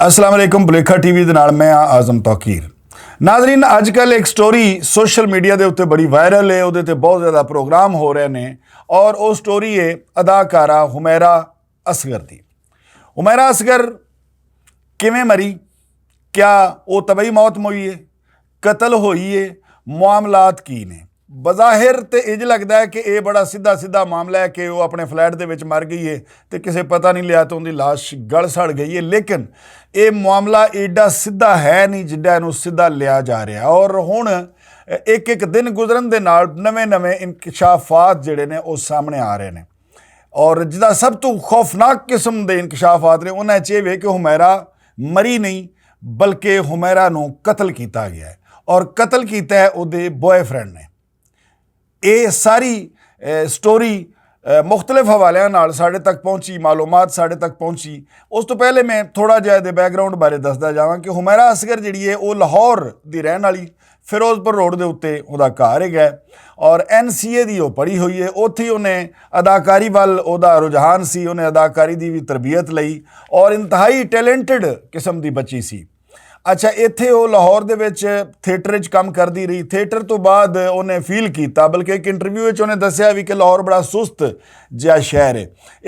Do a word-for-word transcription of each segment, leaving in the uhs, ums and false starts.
السلام علیکم، بلیکھا ٹی وی دے نال میں ہاں اعظم توقیر۔ ناظرین، اج کل ایک سٹوری سوشل میڈیا دے اُتے بڑی وائرل ہے، اودے تے بہت زیادہ پروگرام ہو رہے نے، اور او سٹوری ہے اداکارہ حمیرا اصغر دی۔ حمیرا اصغر کیویں مری؟ کیا او طبعی موت موئی ہے؟ قتل ہوئی ہے؟ معاملات کی نے؟ بظاہر تے انج لگدا ہے کہ اے بڑا سیدھا سیدھا معاملہ ہے کہ او اپنے فلیٹ دے وچ مر گئی ہے تے کسے پتہ نہیں لیا تے اوندی لاش گل سڑ گئی ہے، لیکن اے معاملہ ایڈا سیدھا ہے نہیں جڈا اینوں سیدھا لیا جا رہا ہے۔ اور ہن ایک ایک دن گزرن دے نال نویں نویں انکشافات جڑے نے او سامنے آ رہے نے۔ اور جدا سب تو خوفناک قسم دے انکشافات نے، انہاں چ یہ وے کہ حمیرا مری نہیں، بلکہ حمیرا نو قتل کیتا گیا ہے، اور قتل کیتا ہے اودے بوائے فرینڈ نے۔ یہ ساری سٹوری مختلف حوالے نال ساڈے تک پہنچی، معلومات ساڈے تک پہنچی۔ اس تو پہلے میں تھوڑا جہا دے بیک گراؤنڈ بارے دسدا جاواں کہ حمیرا اصغر جڑی ہے وہ لاہور دی رہن والی، فیروز پور روڈ دے اُتے اوندا گھر ہے، اور این سی اے دی او پڑھی ہوئی ہے۔ اوتھے ہی اونے اداکاری ول اودا رجحان سی، اونے اداکاری دی وی تربیت لئی، اور انتہائی ٹیلنٹڈ قسم دی بچی سی۔ اچھا، ایتھے او لاہور دے وچ تھیٹر وچ کم کردی رہی۔ تھیٹر تو بعد اونے فیل کیتا، بلکہ ایک انٹرویو وچ اونے دسیا وی کہ لاہور بڑا سست جہا شہر ہے،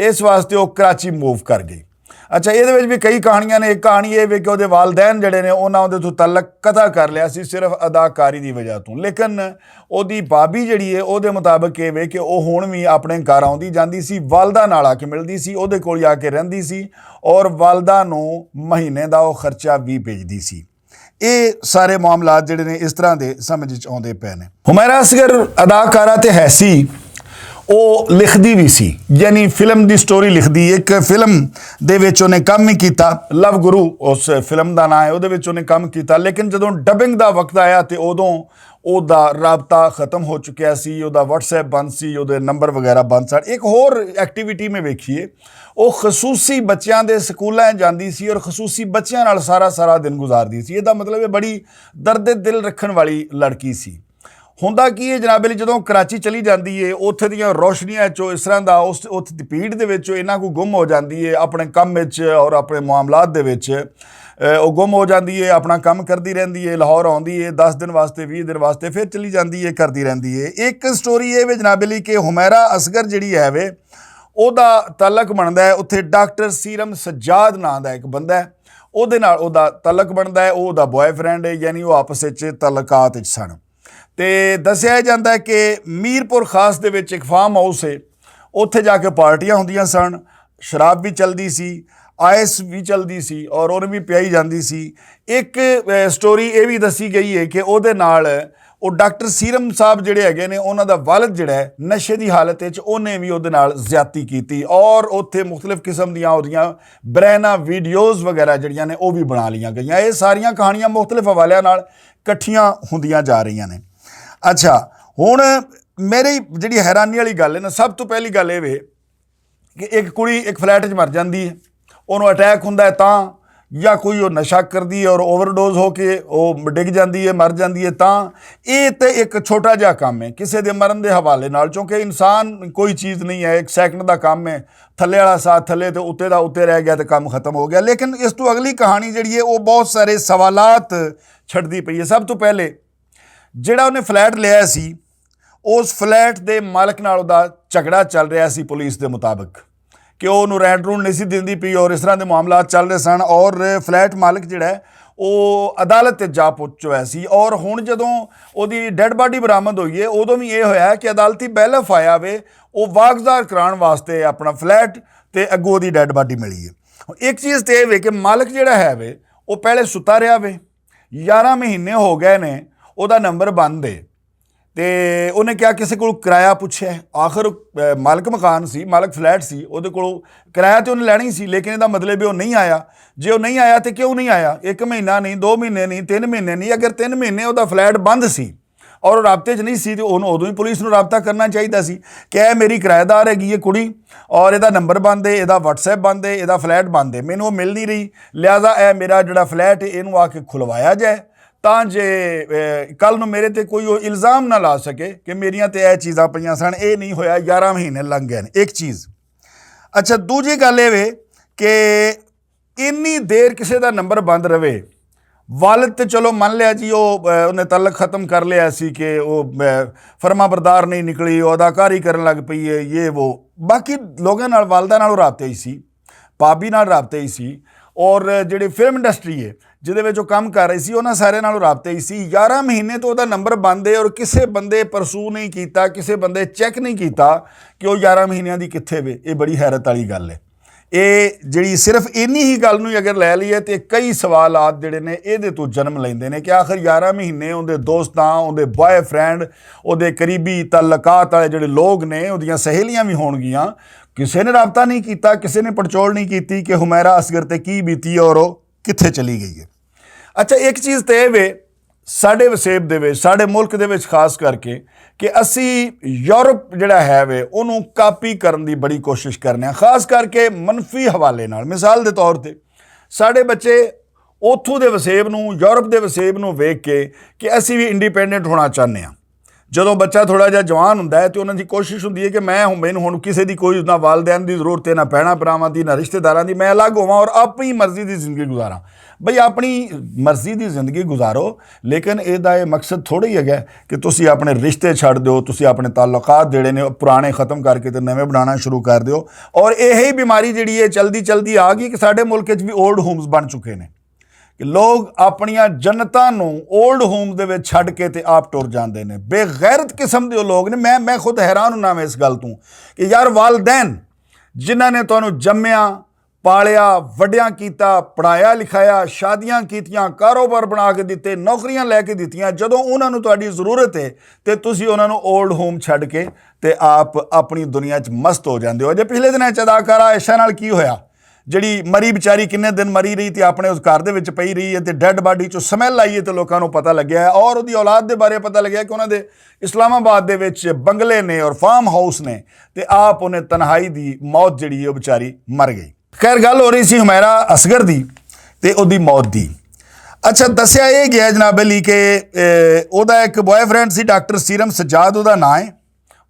اس واسطے او کراچی موو کر گئی۔ اچھا، ایہدے وچ وی کئی کہانیاں نے۔ ایک کہانی ایہہ وے کہ اوہدے والدین جیہڑے نے انہاں اوہدے توں تعلق قطع کر لیا سی صرف اداکاری دی وجہ توں، لیکن اوہدی بھابی جیہڑی ہے اوہدے مطابق ایہہ وے کہ اوہ ہن وی اپنے گھر آوندی جاندی سی، والدہ نال آ کے ملدی سی، اوہدے کول آ کے رہندی سی، اور والدہ نوں مہینے دا او خرچہ وی بھیجدی سی۔ ایہہ سارے معاملات جیہڑے نے اس طرح دے سمجھ وچ آندے پے نے۔ حمیرا اصغر اداکارہ تے ہے سی، او لکھدی وی سی، یعنی فلم دی سٹوری لکھدی۔ ایک فلم دے وچ اونے کم وی کیتا، لو گرو اس فلم دا ناں ہے، اوہدے وچ اونے کم کیتا، لیکن جدوں ڈبنگ دا وقت آیا تے اودوں اوہدا رابطہ ختم ہو چکیا سی، اوہدا واٹس ایپ بند سی، اوہدے نمبر وغیرہ بند سن۔ ایک ہور ایکٹیویٹی میں ویکھیے، او خصوصی بچیاں دے سکولاں جاندی سی اور خصوصی بچیاں نال سارا سارا دن گزاردی سی۔ ایہدا مطلب ایہہ بڑی درد دل رکھن والی لڑکی سی۔ ہوندا کی ہے جناب علی، جدوں کراچی چلی جاندی ہے، اوتھے دیاں روشنیاں چوں اس طرح دا اس اوتھے دی پیڑ دے وچ انہاں کو گم ہو جاندی ہے اپنے کم وچ اور اپنے معاملات دے وچ۔ او گم ہو جاندی ہے، اپنا کم کردی رہندی ہے، لاہور آندی ہے، دس دن واسطے، ویہہ دن واسطے، پھر چلی جاندی ہے، کردی رہندی ہے۔ ایک سٹوری ہے وے جناب علی کہ حمیرا اصغر جیہڑی ہے وے، اوہدا تعلق بندا ہے اتھے ڈاکٹر سیرم سجاد ناں دا ایک بندہ ہے، اوہدے نال اوہدا تعلق بندا ہے، اوہدا بوائے فرینڈ ہے، یعنی او آپس وچ تعلقات وچ سن۔ تے دسیا جاندا ہے کہ میرپور خاص دے وچ ایک فارم ہاؤس ہے، اوتھے جا کے پارٹیاں ہوندیاں سن، شراب وی چلدی سی، آئس وی چلدی سی اور اوہنوں وی پیائی جاندی سی۔ ایک سٹوری ایہہ وی دسی گئی ہے کہ اوہدے نال او ڈاکٹر سیرم صاحب جیہڑے ہے گئے نے انہاں دا والد جیہڑا ہے نشے دی حالت وچ اوہنے وی اوہدے نال زیادتی کیتی اور اوتھے مختلف قسم دیاں اوہدیاں برہناں ویڈیوز وغیرہ جیہڑیاں نے او وی بنا لیاں گئیاں۔ ایہہ ساریاں کہانیاں مختلف حوالے نال کٹھیاں ہوندیاں جا رہیاں نے۔ اچھا، ہن میری جیہڑی حیرانی والی گل ہے نا، سب توں پہلی گل ایہہ وے کہ ایک کڑی ایک فلیٹ وچ مر جاندی ہے، اوہنوں اٹیک ہوندا ہے تاں، یا کوئی او نشہ کردی ہے اور اوور ڈوز ہو کے او ڈگ جاندی ہے، مر جاندی ہے تاں۔ ایہہ تے ایک چھوٹا جہا کم ہے کسے دے مرن دے حوالے نال، چونکہ انسان کوئی چیز نہیں ہے، ایک سیکنڈ دا کم ہے، تھلے والا ساتھ تھلے تے اتے دا اتے رہ گیا تے کم ختم ہو گیا۔ لیکن اس توں اگلی کہانی جیہڑی ہے او بہت سارے سوالات چھڈدی پئی ہے۔ سب توں پہلے جیہڑا اوہنے فلیٹ لیا سی، اس فلیٹ دے مالک نال اوہدا جھگڑا چل رہیا سی پولیس دے مطابق کہ اوہنوں رینٹ رونٹ نہیں سی دیندی پئی اور اس طرح دے معاملات چل رہے سن، اور فلیٹ مالک جیہڑا ہے او عدالت تے جا پہنچ چویا سی۔ اور ہن جدوں اوہدی ڈیڈ باڈی برآمد ہوئی ہے، اودوں وی ایہہ ہویا ہے کہ عدالتی بیلف آیا وے او واگزار کران واسطے اپنا فلیٹ، تے اگوں اوہدی ڈیڈ باڈی ملی ہے۔ ایک چیز تے ایہہ وے کہ مالک جیہڑا ہے وے او پہلے ستا رہیا وے، یاراں مہینے ہو گئے نے اوہدا نمبر بند ہے۔ تے اوہنے کہا کسے کول کرایہ پچھے، آخر مالک مکان سی، مالک فلیٹ سی، اوہدے کول کرایہ تے اوہنے لینا ہی سی، لیکن ایہدا مطلب ایہہ او نہیں آیا۔ جے او نہیں آیا تے کیوں نہیں آیا؟ ایک مہینہ نہیں، دو مہینے نہیں، تن مہینے نہیں، اگر تن مہینے اوہدا فلیٹ بند سی اور رابطے چ نہیں سی تے اوہنوں ادوں ہی پولیس نوں رابطہ کرنا چاہیدا سی کہ اے میری کرایہ دار ہے گی ہے کڑی، اور ایہدا نمبر بند ہے، ایہدا واٹس ایپ بند ہے، ایہدا فلیٹ بند ہے، مینوں او مل نہیں رہی، لہذا اے میرا جیہڑا فلیٹ ہے اینوں آ کے کھلوایا جائے، تاں جے کل نوں میرے تے کوئی او الزام نہ لا سکے کہ میریاں تے اے چیزاں پئیاں سن۔ اے نہیں ہویا، یاراں مہینے لنگ گئے نے۔ ایک چیز۔ اچھا، دوجی گل اے وے کہ اینی دیر کسے دا نمبر بند رہے، والد تے چلو من لیا جی، او، اے، انہیں تعلق ختم کر لیا سی کہ او، اے، فرما بردار نہیں نکلی، او اداکاری کرن لگ پئی ہے، یہ وہ۔ باقی لوگاں نال، والدہ نال رابطے ہی سی، پابی نال رابطے ہی سی، اور جڑی فلم انڈسٹری ہے جدے وچ او کم کر رہی سی، انہاں سارے نال رابطے ہی سی۔ یارہ مہینے تو او دا نمبر بند ہے اور کسے بندے پرسو نہیں کیتا، کسے بندے چیک نہیں کیتا کہ او یارہ مہینیاں دی کتھے وے۔ یہ بڑی حیرت والی گل ہے۔ اے جڑی صرف اینی ہی گل نوں اگر لے لئیے تے کئی سوالات جڑے نے اے دے تو جنم لیندے نے کہ آخر یارہ مہینے اوندے دوستاں، اوندے بوائے فرینڈ، اوندے قریبی تعلقات والے جڑے لوگ نے، اوندیاں سہیلیاں وی ہون گیاں، کسے نے رابطہ نہیں کیتا، کسے نے پڑچول نہیں کیتی کہ حمیرا اصغر تے کی بیتی ہے اور او کتھے چلی گئی ہے۔ اچھا، ایک چیز تے اے وے، ساڈے وسیب دے وچ، ساڈے ملک دے وچ خاص کر کے، کہ اسی یورپ جڑا ہے وے، اونوں کاپی کرن دی بڑی کوشش کرنے ہاں، خاص کر کے منفی حوالے نال۔ مثال دے طور تے، ساڈے بچے اوتھوں دے وسیب نوں، یورپ دے وسیب نوں ویکھ کے کہ اسی وی انڈیپینڈنٹ ہونا چاہنے ہاں۔ جدوں بچہ تھوڑا جہا جوان ہوندا ہے تے انہاں دی کوشش ہوندی ہے کہ میں ہوں، مینوں ہن کسے دی کوئی نہ والدین دی ضرورت ہے، نہ بھیناں بھراواں دی، نہ رشتہ داراں دی، میں الگ ہوواں اور اپنی مرضی دی زندگی گزاراں۔ بھئی، اپنی مرضی دی زندگی گزارو، لیکن اے دا اے مقصد تھوڑا ہی ہے کہ تسی اپنے رشتے چھڈ دیو، تسی اپنے تعلقات جڑے نے پرانے ختم کر کے تے نویں بنانا شروع کر دیو۔ اور ایہی بیماری جڑی ہے چلدی چلدی آ گئی کہ ساڈے ملک وچ بھی اولڈ ہومز بن چکے نے کہ لوگ اپنیاں جنتاں نوں اولڈ ہومز دے وچ چھڈ کے تے آپ ٹر جاندے نے۔ بے غیرت قسم دے او لوگ نے۔ میں میں خود حیران ہوں میں اس گل توں کہ یار، والدین جنہاں نے تانوں جمیا، پالیا، وڈیاں کیتا، پڑھایا لکھایا، شادیاں کیتیاں، کاروبار بنا کے دتے، نوکریاں لے کے دتیاں، جدوں انہاں نوں تہاڈی ضرورت ہے تے تسی انہاں نوں اولڈ ہوم چھڈ کے تے آپ اپنی دنیا چ مست ہو جاندے ہو۔ اجے پچھلے دناں چ اداکارہ عائشہ نال کی ہویا؟ جڑی مری بیچاری کنے دن مری رہی تے اپنے اس گھر دے وچ پئی رہی ہے تے ڈیڈ باڈی چوں سمیل آئی ہے تے لوکاں نوں پتہ لگیا ہے اور اودی اولاد دے بارے پتہ لگیا کہ انہاں دے اسلام آباد دے وچ بنگلے نے اور فارم ہاؤس نے، تے آپ انہیں تنہائی دی موت جڑی ہے، او بیچاری مر گئی۔ خیر، گل ہو رہی سی حمیرا اصغر دی تے اودی موت دی۔ اچھا، دسیا یہ گیا جناب علی کہ، اے، اودا ایک بوائے فرینڈ سی، ڈاکٹر سیرم سجاد اودا نام ہے،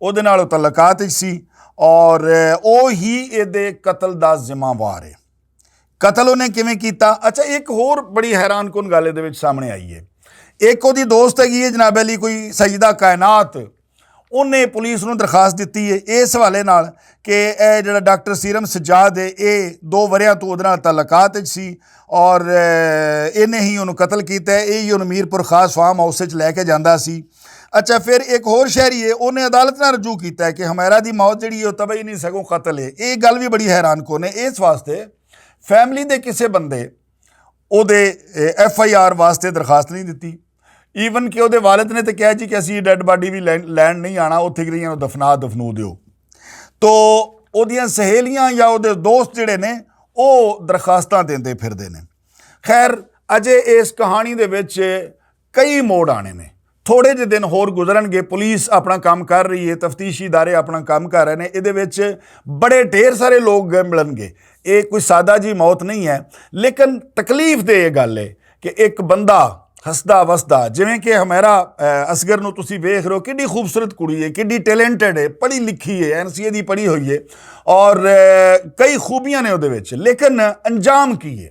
اودے نال او تعلقات وچ سی اور، اے، او ہی اے دے قتل دا ذمہ وار ہے۔ قتل انہیں کیویں کیتا؟ اچھا، ایک ہور بڑی حیران کن گل اے دے وچ سامنے آئی ہے۔ ایک اودی دوست ہے جناب علی، کوئی سیدہ کائنات، انہیں پولیس نوں درخواست دتی ہے اس حوالے نال کہ اے جڑا ڈاکٹر سیرم سجاد ہے، اے دو وریاں تو اودے نال تعلقات وچ سی اور، اے، انہیں ہی انہوں قتل کیتا ہے، اے ہی انہوں میرپور خاص فارم ہاؤس وچ لے کے جاندا سی۔ اچھا، پھر ایک ہور شہری ہے، انہیں عدالت نال رجوع کیتا ہے کہ حمیرا دی موت جڑی ہے، او طبعی نہیں سگوں قتل ہے۔ اے گل بھی بڑی حیران کن ہے۔ اس واسطے فیملی دے کسے بندے اودے، اے، ایف آئی آر واسطے درخواست نہیں دتی۔ ایون کہ اودے والد نے تے کہا جی کہ اسی ڈیڈ باڈی بھی لین لین نہیں آنا، اتھے گریاں نوں دفنا دفنو دیو۔ تو اودیاں سہیلیاں یا اودے دوست جڑے نے، او درخواستاں دیندے پھردے نے۔ خیر، اجے اس کہانی دے وچ کئی موڑ آنے نے۔ تھوڑے جے دن ہور گزرن گے، پولیس اپنا کام کر رہی ہے، تفتیشی ادارے اپنا کام کر رہے نے، اے دے وچ بڑے ڈھیر سارے لوگ ملن گے۔ اے کوئی سادہ جی موت نہیں ہے، لیکن تکلیف دے یہ گل ہے کہ ایک بندہ ہسدا وسدا، جویں کہ ہمیرا، اے، اصغر نو تسی ویکھ رہے ہو، کڈی خوبصورت کڑی ہے، کڈی ٹیلنٹڈ ہے، پڑھی لکھی ہے، این سی اے دی پڑھی ہوئی ہے اور، اے، کئی خوبیاں نے اودے وچ، لیکن انجام کی ہے؟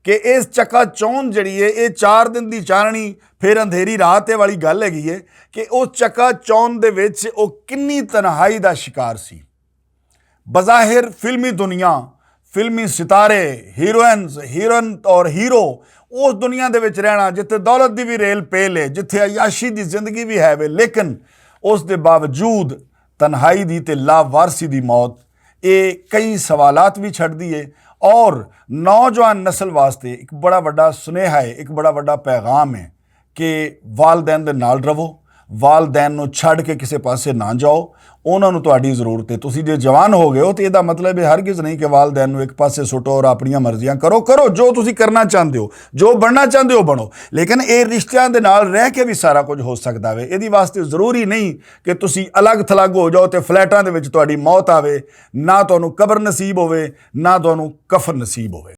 کہ اس چکا چوند جڑی ہے، یہ چار دن دی چاننی، پھر اندھیری رات والی گل ہے گی ہے کہ اس چکا چوند دے وچ او کنی تنہائی دا شکار سی۔ بظاہر فلمی دنیا، فلمی ستارے، ہیروئنز، ہیروئن اور ہیرو، اس دنیا دے وچ رہنا جتھے دولت دی بھی ریل پیل ہے، جتھے عیاشی دی زندگی بھی ہے وے، لیکن اس دے باوجود تنہائی دی تے لاوارثی دی موت، اے کئی سوالات بھی چھڈدی ہے اور نوجوان نسل واسطے ایک بڑا وڈا سنیہا ہے، ایک بڑا وڈا پیغام ہے کہ والدین دے نال رہو، والدین نوں چھڈ کے کسے پاسے نہ جاؤ، انہاں نوں تہاڈی ضرورت ہے۔ تسی جے جوان ہو گئے ہو تے اے دا مطلب اے ہرگز نہیں کہ والدین نوں ایک پاسے سٹو اور اپنیاں مرضیاں کرو۔ کرو جو تسی کرنا چاہندے ہو، جو بننا چاہندے ہو بنو، لیکن اے رشتیاں دے نال رہ کے بھی سارا کچھ ہو سکدا وے۔ اے دی واسطے ضروری نہیں کہ تسی الگ تھلگ ہو جاؤ تے فلیٹاں دے وچ تہاڈی موت آوے، نہ تہانوں قبر نصیب ہووے، نہ تہانوں کفن نصیب ہووے۔